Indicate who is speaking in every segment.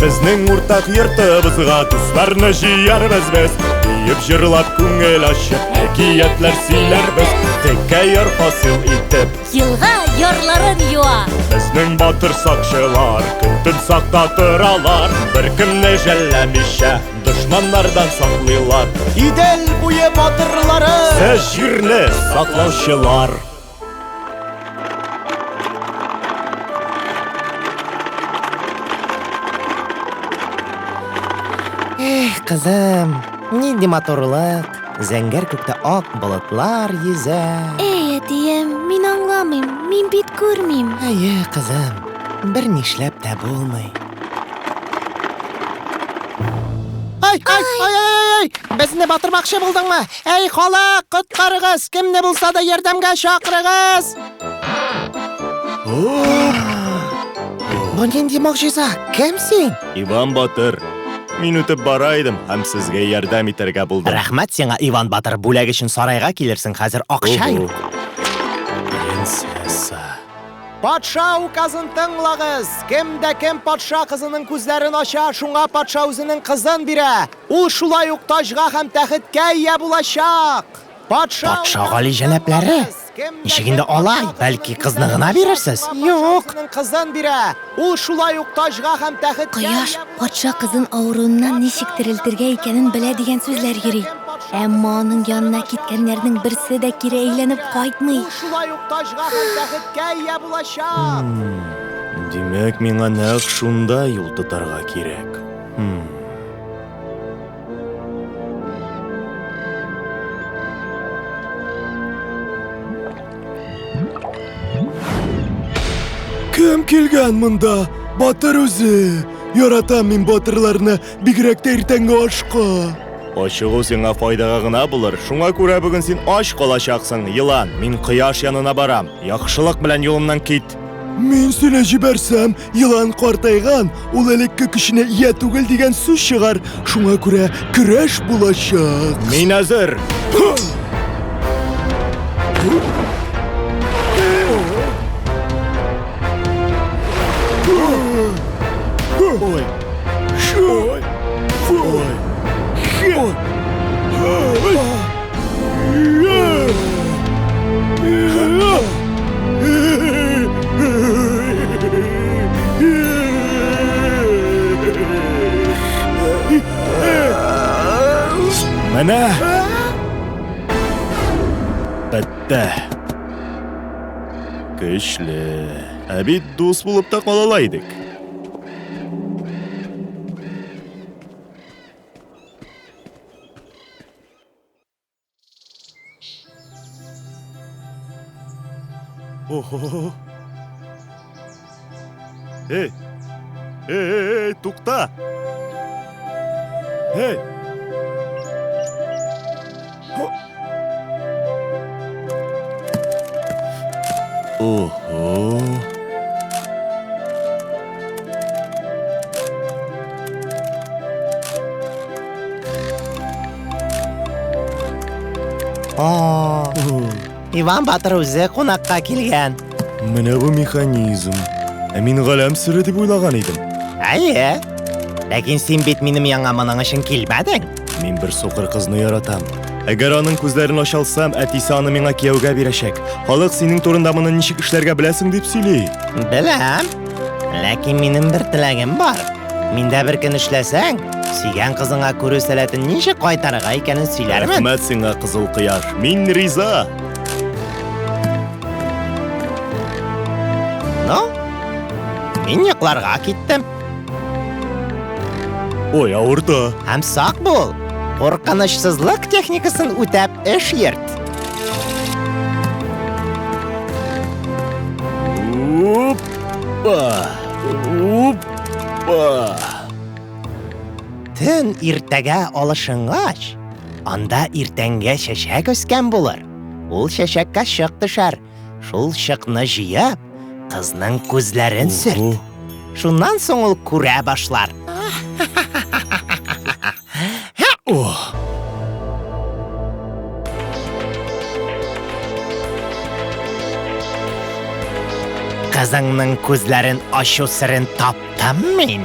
Speaker 1: Безнең уртак йортыбызга дусларны җыярбыз без. Биеп җырлап күңел ачып, әкиятләр сөйләрбез. Текә яр хасил итеп,
Speaker 2: Елга ярларын юа.
Speaker 1: Безнең батыр сакчылар көн-төн сакта торалар, беркемне жәлләмичә дошманнардан саклыйлар.
Speaker 3: Идел буе батырлары!
Speaker 1: Сез җирне саклаучылар.
Speaker 3: Эх, кызым, нинди матурлык! Зәңгәр күктә ак болытлар йөзә.
Speaker 2: Эй, әтием, мин аңламыйм, мин бит күрмим.
Speaker 3: Әйе, кызым, бер нишләп тә булмый. Ай, ай, ай, ай, ай, безне батырмакчы булдыңмы? Әй, халык, коткарыгыз! Кемне булса да ярдәмгә чакырыгыз! Бу нинди могҗиза? Кем син?
Speaker 1: Иван Батыр. Мин үтеп бара идем һәм сезгә ярдәм итәргә булдым.
Speaker 3: Рәхмәт сиңа, Иван Батыр. Бүләк өчен сарайга килерсең, хәзер акча юк.
Speaker 1: Принцесса.
Speaker 3: Патша указын тыңлагыз! Кем дә кем патша кызының күзләрен ача, шуңа патша үзенең кызын бирә. Ул шулай ук таҗга һәм тәхеткә ия булачак. Патша, патша гали җәнәпләре! Ничек инде алай? Бәлки кызны гына бирерсез? Юк. Кызын бирә. Ул шулай ук таҗга һәм тәхеткә
Speaker 2: Кояш патша кызын авыруыннан ничек терелтергә икәнен белә дигән сүзләр йөри. Әмма аның янына киткәннәрнең берсе дә кире әйләнеп кайтмый.
Speaker 3: Ул шулай ук таҗга һәм тәхеткә ия булачак.
Speaker 1: Димәк, миңа нәкъ шунда юл тотарга кирәк. Кем килгән монда? Батыр үзе. Яратам мин батырларны, бигрәк тә иртәнге ашка. Ачыгу сиңа файдага гына булыр. Шуңа күрә бүген син ач калачаксың, елан. Мин кояш янына барам. Яхшылык белән юлымнан кит. Мин сине җибәрсәм, елан картайган, ул элекке көченә ия түгел дигән сүз чыгар. Шуңа күрә көрәш булачак. Мин әзер. Ой. Ой. Ой. Ой. Менә бетте. Көчле. Ә бит дус булып та кала ала идек. Ого! Эй! Эй, эй, эй, тукта! Эй! Ого!
Speaker 3: О, Иван Батыр үзе кунакка килгән.
Speaker 1: Менә бу механизм. Ә мин галәм сере дип уйлаган идем.
Speaker 3: Әйе. Ләкин син бит минем янга моның өчен килмәдең.
Speaker 1: Мин бер сукыр кызны яратам. Әгәр аның күзләрен ача алсам, әтисе аны миңа кияүгә бирәчәк. Халык синең турында моны ничек эшләргә беләсең дип сөйли.
Speaker 3: Беләм. Ләкин минем бер теләгем бар. Миндә бер көн эшләсәң, сөйгән кызыңа күрү сәләтен ничек кайтарырга икәнен сөйләрмен.
Speaker 1: Рәхмәт сиңа, кызыл кояш. Мин риза.
Speaker 3: Ну, мин йокларга киттем.
Speaker 1: Ой, авырта.
Speaker 3: Һәм сак бул. Куркынычсызлык техникасын үтәп эш йөрт.
Speaker 1: Опа! Опа!
Speaker 3: Төн иртәгә алышынгач, анда иртәнгә чәчәк үскән булыр. Ул чәчәккә чык төшәр. Шул чыкны җыеп, кызның күзләрен сөрт. Шуннан соң ул күрә башлар.
Speaker 1: Ох!
Speaker 3: Кызыңның күзләрен ачу серен таптым мин.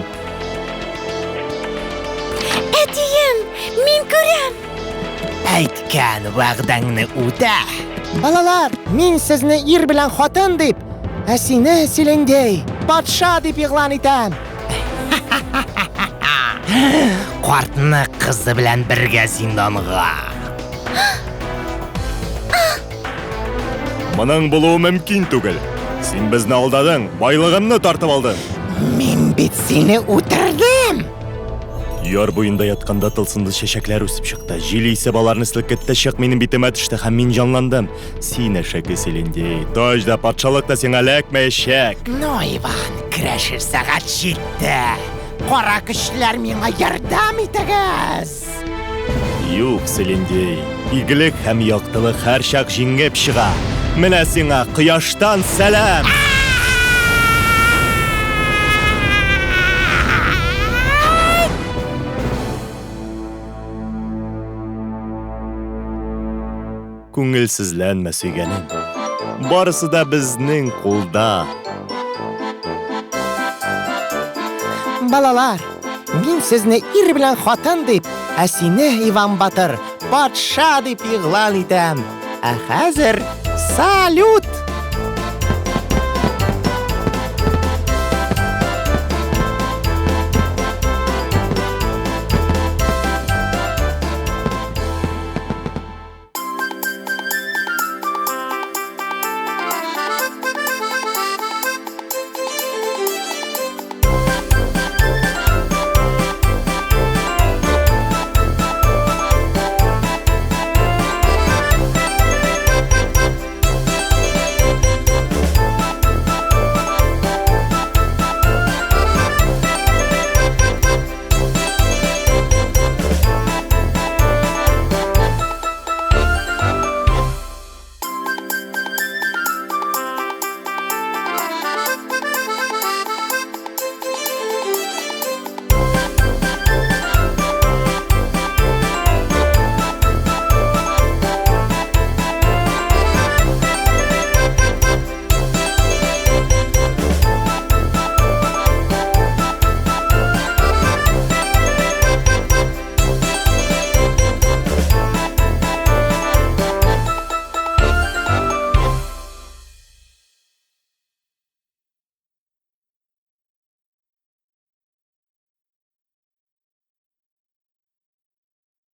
Speaker 2: Күрәм!
Speaker 3: Әйткән вәгъдәңне үтә! Балалар, мин сезне ир белән хатын дип, ә сине, Селендей, патша дип игълан итәм. Картны кызы белән бергә зинданга.
Speaker 1: Моның булуы мөмкин түгел. Син безне алдадың, байлыгымны тартып алдың.
Speaker 3: Мин бит сине үтердем!
Speaker 1: Яр буенда ятканда тылсымлы чәчәкләр үсеп чыкты. Җил исеп аларны селкетте, чык минем битемә төште һәм мин җанландым. Син әшәке Селендей, таҗ да, патшалык та сиңа эләкмәячәк.
Speaker 3: Ну, Иван, көрәшер сәгать җитте. Кара көчләр миңа ярдәм итегез!
Speaker 1: Юк, Селендей, игелек һәм яктылык һәрчак җиңеп чыга. Менә сиңа кояштан сәлам! Күңелсезләнмә, сөйгәнем. Барысы да безнең кулда.
Speaker 3: Балалар, мин сезне ир белән хатын дип, ә сине, Иван Батыр, патша дип игълан итәм. Ә хәзер салют!